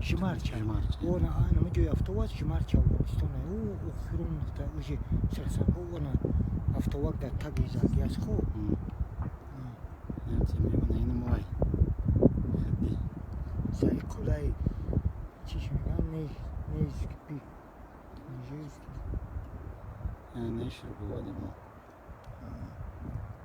Жмарча. Жмарча. Она ана ҷои автовоз Жмарча, Афғонистон. Ӯ охирон нуқта уже сарсанго, она автовак дар таги заги аст, хуб. Май. Хадди. Зайқулай чиш мегӯям, незби. Нешр бувадимо.